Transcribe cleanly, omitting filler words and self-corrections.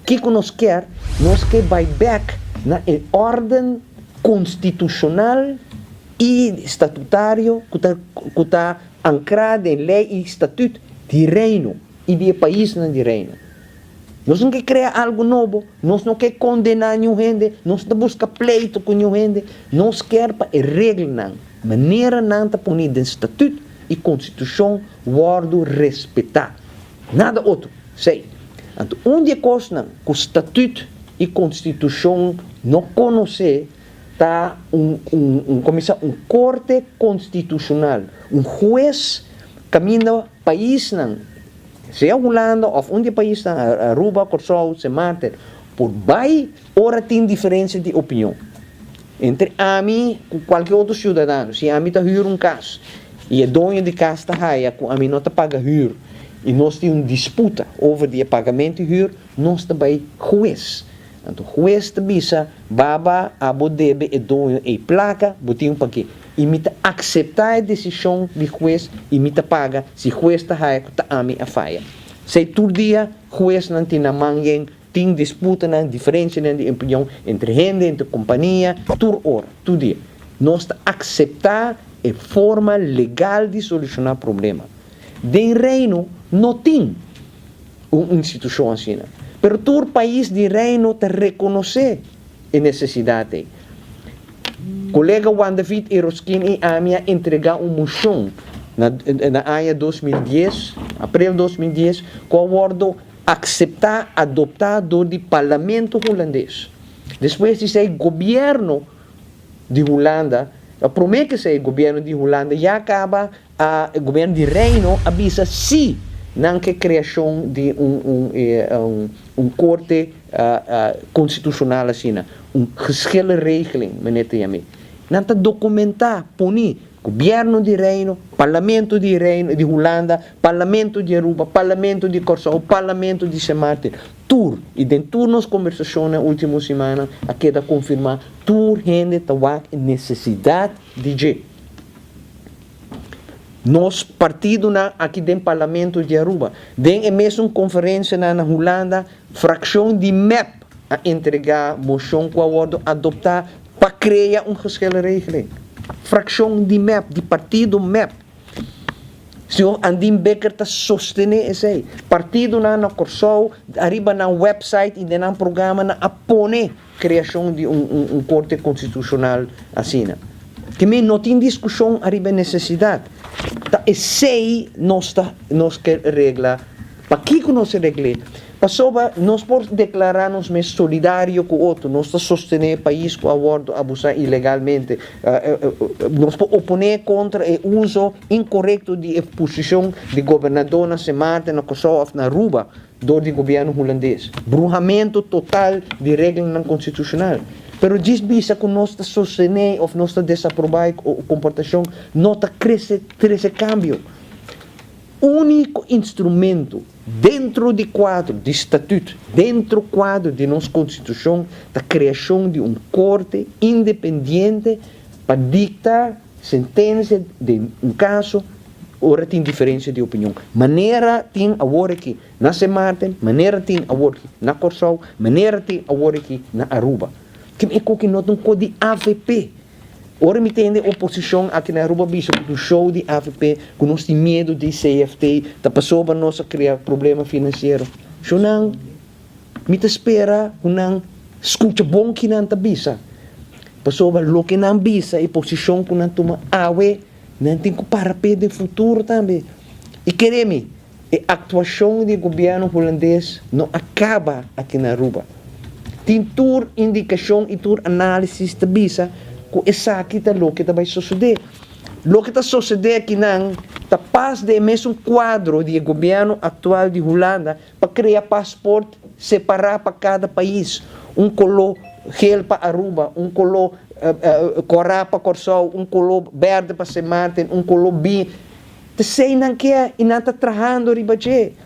Kiko nos ke? Nos ke bai bèk na e órden konstitushonal i statutario ku ta ankrá den lei i statut di Reino i di e paisnan di Reino. Nos no ke krea algu nobo, nos no ke kondená niun hende, nos no ta buska pleitu ku niun hende. Nos kier pa e reglanan, manera nan ta poni den statut i konstitushon wòrdu respetá. Nada otro. Esei. Anto un di e kosnan ku statut i konstitushon no konosé ta un un un kuminsá un korte konstitushonal, un hues kaminda paisnan, sea Hulanda òf un di e paisnan, Aruba, Kòrsou, Sint Maarten, por bai ora tin diferensia di opinion entre ami ku kualke otro siudadano. Si ami ta hür un kas i e doño di kas ta haya ku ami no ta paga hür i nos tin un disputa over di e pagamentu di hür, nos ta bai hues. Anto hues ta bisa, Baba, abo debe e doño ei plaka, bo tin un pag'é. I mi ta akseptá e desishon di hues i mi ta paga si hues ta haya ku ta ami a faya. Esei tur dia huesnan tin na man yen, tin disputanan, diferensianan di opinion entre hende, entre kompania, tur ora, tur dia. Nos ta akseptá e forma legal di solushoná problema. Den Reino no tin un institushon asina. Pero tur pais di Reino ta rekonosé e nesesidat ei. Kolega Juan David Eroskin i ami a entregá un moshon na na aña 2010, aprel 2010, ku a wòrdu akseptá, adoptá dor di Parlamento Hulandes. Despues di esei gobièrnu di Hulanda, promé ku esei gobièrnu di Hulanda ya kaba A Gobierno di Reino a bisa si nan ke creacion di un corte constitucional asina, un geschillenregeling meneer ta yam'e. Nan ta documenta, poni Gobierno di Reino, Parlamento di Reino di Hulanda, Parlamento di Aruba, Parlamento di Corsou, Parlamento di Sint Maarten, tur y den tur nos conversacionnan ultimo simannan a keda confirma tur hende ta wak e necesidad di dje. Nos partidonan aki den Parlamento di Aruba. Den e mesun conferencianan na Hulanda, fraccion di mep a entrega mocion cu a wordo adopta pa crea un geschillenregeling. Fraccion di mep, di partido mep. Señor Andin Bikker ta sostene esey. Partidonan na Corsou, ariba nan website y den nan programanan a pone Creacion di un corte constitucional asina. Ke men no tin discusion ariba e necesidad. Ta esey nos ta nos ke regla. Pakico nos e regl'e? Pasobra nos por declara nos mes solidario cu otro, nos ta sostene e pais cu a wordo abusa ilegalmente, nos por opone contra e uso incorecto di e posicion di gobernador na Sint Maarten, na Corsou of na Aruba. Dor di gobièrnu hulandes. Bruhamentu total di reglanan konstitushonal. Pero djis bisa ku nos ta sostené òf nos ta desaprobá e komportashon no ta krese trese kambio. Úniko instrumento dentro di kuadro di statut, dentro kuadro di nos konstitushon ta kreashon di un korte independiente pa dikta Sentensia den un kaso ora tin diferensia di opinion. Manera tin awor aki na Sint Maarten, manera tin awor aki na Kòrsou, manera tin awor aki na Aruba. Kin e koki no ta un kos di avp. Ora mi tende oposishon aki na Aruba bisa ku ta un show di avp, ku nos tin miedu di CFT, ta pasobra nos a krea problema finansiero. Shownan, Mi ta spera ku nan skucha bon ki nan ta bisa, pasobra loke nan bisa i posishon ku nan tuma awe, nan tin ku para p'e den futuro tambe. I kere mi, e aktuashon di e gobièrnu hulandes no a kaba aki na Aruba. Tin tur indikashon i tur análisis ta bisa ku esaki ta loke ta bai sosodé. Loke ta sosodé akinan ta pas den e mesun kuadro di e gobièrnu aktual di Hulanda Pa krea pasport separá pa kada pais, un koló gel pa Aruba, un koló kòrá pa Kòrsou, un koló bèrdè pa Sint Maarten, un koló bi. T'esei nan ke i nan ta trahando riba dje.